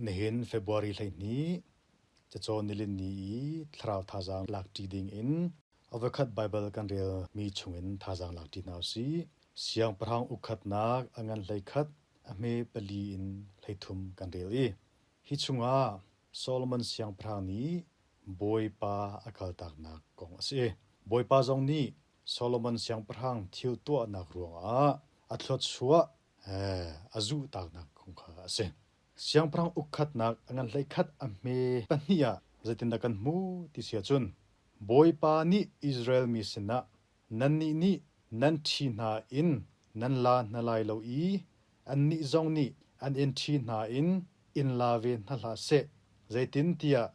Nihin February 12 cacawn nilin ni i thlarau thazaang lakṭi ding in a voikhat Baibal kan relmi chungin thazaang lakṭi hna usih. Siangpahrang ukkhatnak a ngan 11 a hme pali in 13 kan rel i hi chungah Solomon siangpahrang nih Bawipa a kaltaknak kong a si. Bawipa zong nih Solomon siangpahrang thil tuahnak ruangah a thluachuah a zuhtaknak kong kha a si. Siangpahrang ukkhatnak a ngan 11 a hme pahnih ah zeitindah kan hmuh ti si ahcun Bawipa nih Israel mi sinah nannih nih nan ṭhi hna in nan la hna lai lo i annih zong nih an in ṭhi hna in in la ve hna hlah seh, zeitintiah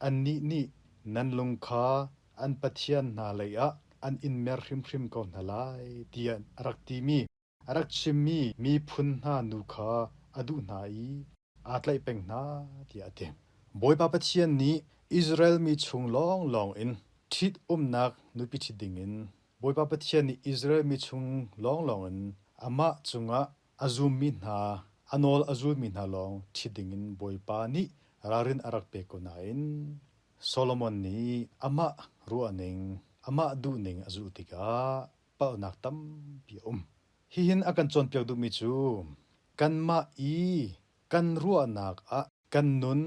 annih nih nan lung kha an pathian hna leiah an in mer hrimhrim ko hna lai, tiah a rak timi a rak chimmi miphun hna nu kha a duh hna i aa tlaih peng hna, tiah a ti. Bawipa Pathian nih Israel mi chung lawnglawng in ṭhit-umnak nupi ṭhit dingin Bawipa Pathian nih Israel mi chung lawnglawng in amah cungah a zummi hna, a nawl a zulmi hna lawng ṭhit dingin Bawipa nih ralrin a rak pek ko nain Solomon nih amah ruahning, amah duhning a zulh tikah palhnak tampi a um. Hihin a kan cawnpiak duhmi cu kanmah i kan ruahnak ah kan nun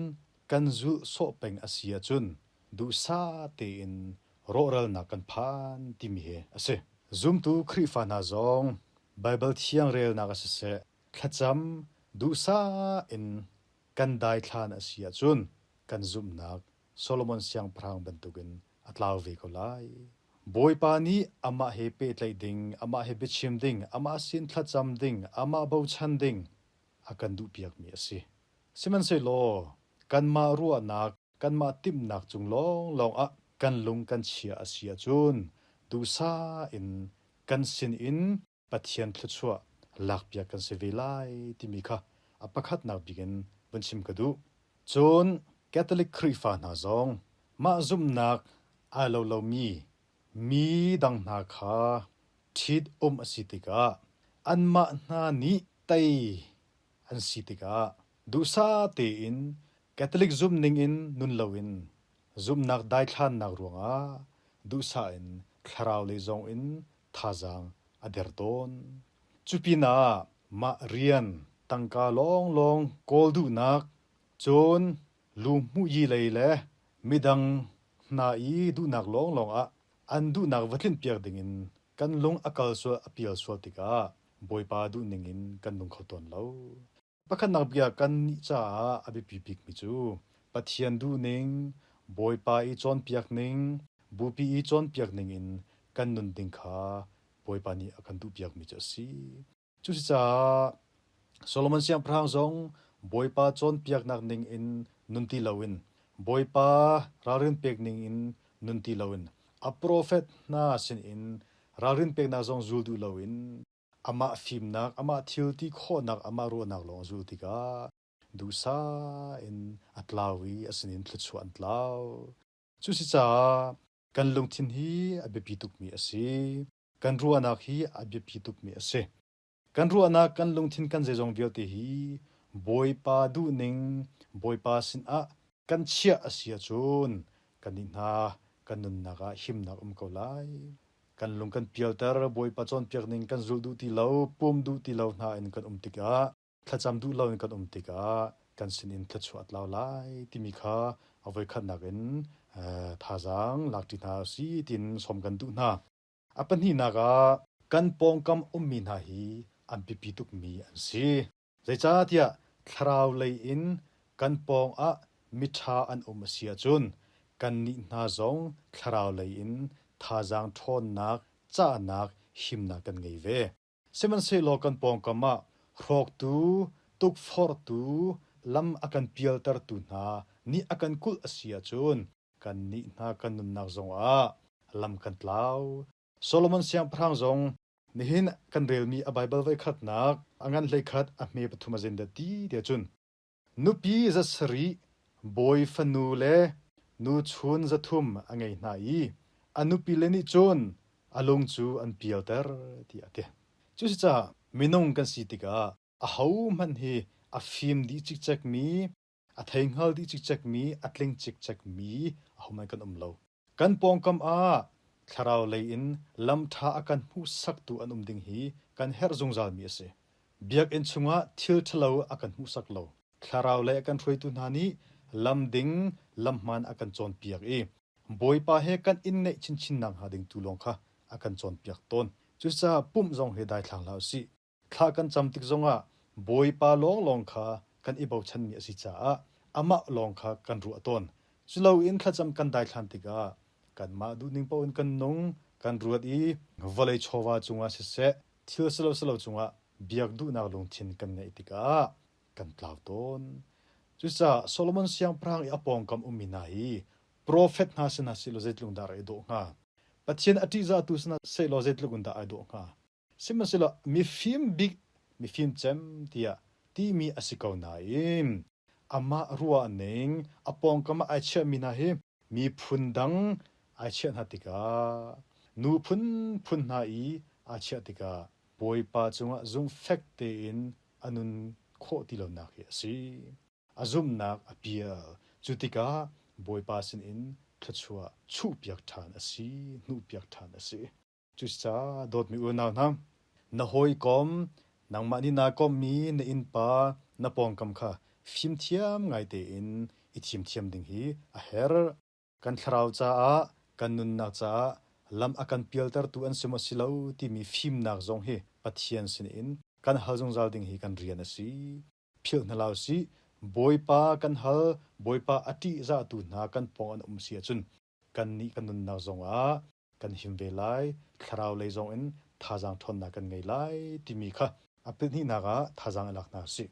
kan zulh sawh peng a si ahcun duhsah tein rawhralnak kan phan timi hi a si. Zumtu Khrihfa hna zong Baibal thiang relnak ah siseh, thlacam duhsah in kan daithlan a si ahcun kan zumhnak Solomon siangpahrang bantukin a tlau ve ko lai. Bawipa nih amah he pehtlaih ding, amah he biachim ding, amah sin thlacam ding, amah bochan ding a kan duhpiakmi a si. Sihmanhsehlaw kanmah ruahnak, kanmah timhnak cung lawnglawng ah kan lung kan chia a si ahcun duhsah in kan sinin Pathian thluachuah lakpiak kan si ve lai timi kha a pakhatnak bik in vun chim ka duh. Cun Catholic Khrihfa hna zong mah zumhnak ai lo lomi mi dang hna kha ṭhit um a si tikah anmah hna nih tei an si tikah duhsah tein Catholic zumhning in nun loin zumhnak daithlannak ruangah duhsah in thlarau lei zong in thazaang a der tawn. Cupinah mah rian tangka lawnglawng kawl duhnak, cun lu hmuhyi lei le midang hna i duhnak lawnglawng ah an duhnak va tlinhpiak dingin kan lung a kal sual a pial sual tikah Bawipa duhning in kan nung kho tawn lo. Pakhatnak bia kannih caah a biapi bikmi cu Pathian duhning, Bawipa i cawnpiakning, Bupi i cawnpiakning in kan nun ding kha Bawipa nih a kan duhpiakmi cu a si. Cucaah Solomon siangpahrang zong Bawipa cawnpiaknak ning in nun ti loin, Bawipa ralrin pek ning in nun ti loin, a profet hna sinin ralrin peknak zong zul duh loin Amah fimnak, amah thil ti khawhnak, amah ruahnak lawng a zulh tikah duhsah in a tlau i a sinin thluachuah an tlau. Cusicaah kan lungthin hi a biapi tukmi a si. Kan ruahnak hi a biapi tukmi a si. Kan ruahnak, kan lungthin, kan zeizong vialte hi Bawipa duhning, Bawipa sinah kan chiah a si ahcun kannih hna kan nunnak ah himnak um ko lai. Kan lung kan pialter, Bawipa cawnpiak ning kan zul duh ti lo, pum duh ti lo hna in kan um tikah, thlacam duh lo in kan um tikah kan sinin thluachuah a tlau lai timi kha a voikhatnak in thazaang lakṭi hna usih tiin sawm kan duh hna. A pahnihnak ah kan pawngkam ummi hna hi an biapi tukmi an si. Zeicahtiah thlarau lei in kan pawngah miṭha an um a si ahcun kannih hna zong thlarau lei in thazaang ṭhawnnak, cahnak, himnak kan ngei ve. Sihmanhsehlaw kan pawngkam ah hrawktu, tukforhtu, lam a kan pialtertu hna nih a kan kulh a si ahcun kannih hna kan nunnak zongah lam kan tlau. Solomon siangpahrang zong nihin kan relmi a Baibal voikhatnak a ngan 11 a hme pathum a zin dah ti tiah cun nupi 700 bawi fanu le nuchun 300 a ngei hna i a nupile nih cun a lung cu an pialter tiah a ti. Cuasicaah minung kan si tikah ahohmanh hi a fim dih cikcekmi. A thei hngal dih cikcekmi, a tling cikcekmi ahohmanh kan um lo. Kan pawngkam ah thlarau lei in lam ṭha a kan hmuhsaktu an um ding hi kan herh zungzalmi a si. Biakinn chungah thil ṭhalo a kan hmuhsak lo. Thlarau lei a kan hruaitu hna nih lam ding, lam hmaan a kan cawnpiak i Bawipa he kan in neih chinchin nakhnga ding tu lawng kha a kan cawnpiak tawn. Cucaah pumh zong hi daithlang hlah u sih. Thla kan cam tik zongah Bawipa lawnglawng kha kan i bochanmi a si caah amah lawng kha kan ruah tawn. Culoin thlacam kan daithlan tikah kanmah duhning paoh in kan nung, kan ruat i vawlei chawva cungah siseh, thil silo silo cungah biak duhnak lungthin kan ngeih tikah kan tlau tawn. Cucaah Solomon siangpahrang i a pawngkam ummi hna hi profet hna sinah silaw zeitluk dah a i dawh hnga? Pathian a ṭihzahtu sinah sehlaw zeitluk in dah ai dawh hnga? Sihmanhsehlaw mifim bik, mifim cem tiah timi a si ko nain amah ruahning, a pawngkam ah ai chiahmi hna hi miphun dang ai chiah hna tikah nu phunphun hna i aa chiah tikah Bawipa cungah zumhfek tein a nun khawh ti lonak hi a si. A zumhnak a pial. Cu tikah Bawipa sinin thluachuah chuhpiak ṭhan a si, hnuhpiak ṭhan a si. Cucaah dawtmi unau hna, na hawikom, nangmah nih naa komhmi na innpa, na pawngkam kha fimthiam ngai tein i thimthiam ding hi a herh. Kan thlarau caah, kan nunnak caah lam a kan pialtertu an si maw si lo timi fimnak zong hi Pathian sinin kan hal zungzal ding hi kan rian a si. Philh hna hlah usih, Bawipa kan hal, Bawipa a ṭihzahtu hna kan pawng an um si ahcun kannih kan nunnak zongah kan him ve lai, thlarau lei zong in thazaang ṭhawnnak kan ngei lai timi kha a pahnihnak ah thazaang i lak hna usih.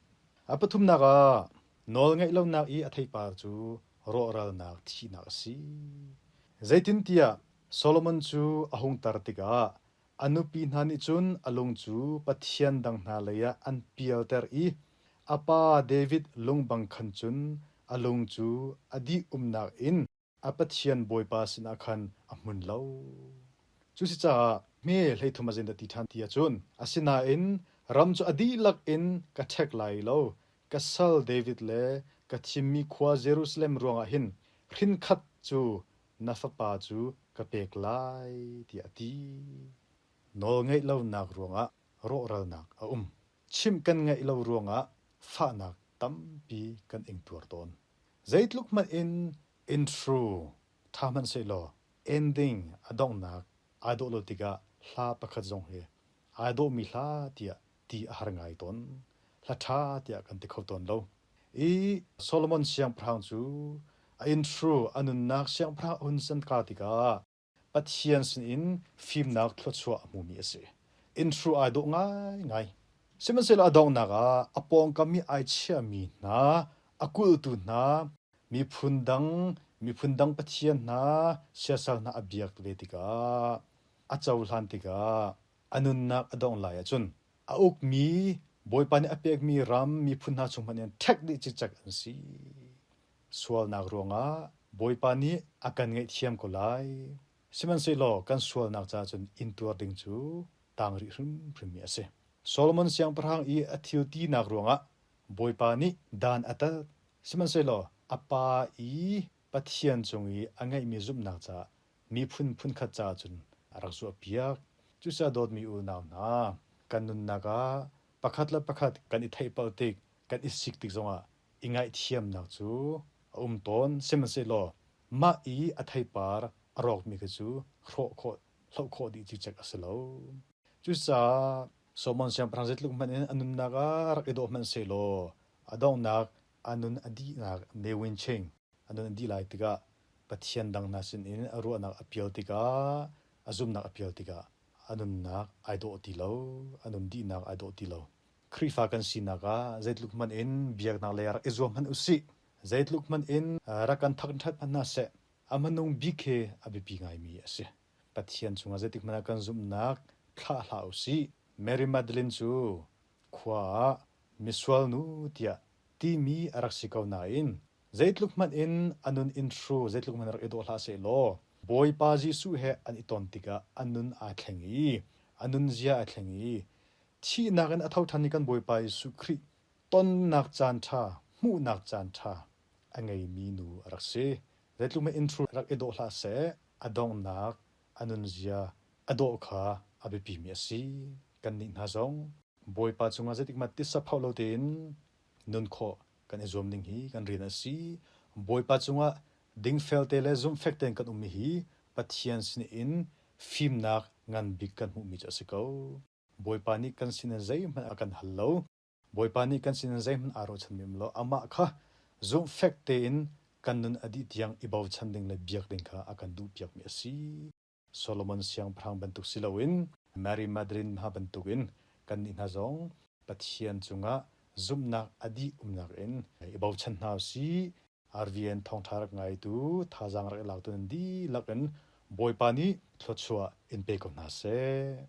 A pathumnak ah nawlngaih lonak i a theipar cu rawhralnak thihnak a si. Zeitintiah Solomon cu a hung tar tikah a nupi hna nih cun a lung cu pathian dang hna leiah an pialter i a pa David lung bang khan cun a lung cu a dih umnak in a Pathian Bawipa sinah khan a hmun lo. Cusicaah hme 33 a zeidah ti ṭhan ti ahcun, asinain ram cu a dihlak in ka ṭhek lai lo, ka sal David le ka thimmi khua Jerusalem ruangah hin hrinkhat cu na fapa cu ka pek lai, tiah a ti. Nawlngaih lonak ruangah rawhralnak a um. Chimh kan ngaih lo ruangah fahnak tampi kan ingtuar tawn. Zeitluk hmanh in intro ṭha hmanh sehlaw ending a donghnak ai dawh lo tikah hla pakhat zong hi ai dawhmi hla tiah ti a har ngai tawn. Hla ṭha tiah kan ti kho tawn lo. I Solomon siangpahrang cu a intro a nunnak siangpahrang a hun sanka tikah Pathian sinin fimnak thluachuah a hmumi a si. Innhru ai dawh ngaingai. Sihmanhsehlaw a donghnak ah a pawngkam i ai chiahmi hna, a kulhtu hna, miphun dang, miphun dang pathian hna, siasal hna a biak ve tikah, a cohlan tikah, a nunnak a dongh lai ahcun a ukmi Bawipa nih a pekmi ram miphun hna chung hmanh in ṭhek dih cikcek an si. Sualnak ruangah Bawipa nih a kan ngaihthiam ko lai. Sihmanhsehlaw kan sualnak caah cun intuar ding cu tang rih hrimhrimmi a si. Solomon siangpahrang i a thil tinak ruangah Bawipa nih dan a tat. Sihmanhsehlaw a pa i Pathian cung i a ngeihmi zumhnak caah miphun phunkhat caah cun a rak zuahpiak. Cucaah dawtmi unau hna, kan nunnak ah pakhat le pakhat kan i theihpalh tik, kan i sik tik zongah i ngaihthiamnak cu a um tawn. Sihmanhsehlaw mah i a theipar a rawkmi kha cu hrawh khawh, hloh khawh dih cikcek a si lo. Cucaah Solomon siangpahrang zeitluk hmanh in a nunnak ah rak i dawh hmanh sehlaw a donghnak a nun a dihnak Ne Win Ching a nun a dih lai tikah Pathian dang hna sinin a ruahnak a pial tikah a zumhnak a pial tikah a nunnak ai dawh ti lo, a nun dihnak ai dawh ti lo. Khrihfa kan sinak ah zeitluk hmanh in biaknak lei ah rak i zuam hmanh usih, zeitluk hmanh in rak kan thangṭhat hmanh hna seh, a hmanung bik hi a biapi ngaimi a si. Pathian cungah zeitik hmanh ah kan zumhnak thlah hlah usih. Mary Magdalene cu khua ah misual nu tiah timi a rak si ko nain zeitluk hmanh in a nun in hru zeitluk hmanh rak i dawh hlah sehlaw Bawipa Jesuh he an i ton tikah a nun aa thleng i a nunzia aa thleng i Thihnak in a tho ṭhan i kan Bawipa Jesuh Khrih tonnak caan ṭha, hmuhnak caan ṭha. a ngeimi nu a rak si. Zeitluk hmanh in rak i dawh hlah seh, a donghnak a nunzia a dawh kha a biapimi a si. Kannih hna zong Bawipa cungah zeitik hmanh titsa phoh lo tein nun khawh kan i zuam ding hi kan rian a si. Bawipa cungah dingfel te le zumhfek tein kan ummi hi Pathian sinin fimnak ngan bik kan hmuhmi cu a si ko. Bawipa nih kan sinin zeihmanh a kan hal lo. Bawipa nih kan sinin zeihmanh aa ruahchanmi um lo. Amah kha zumhfek tein kan nun a dih tiang i bochan ding le biak ding kha a kan duhpiakmi a si. Solomon siangpahrang bantuk si loin Mary Magdalene hna bantukin kannih hna zong Pathian cungah zumhnak a dih umnak in i bochan hna u sih. RVN thawngṭha rak ngaitu, thazaang rak i laktu nan dihlak in Bawipa nih thluachuah in pe ko hna seh.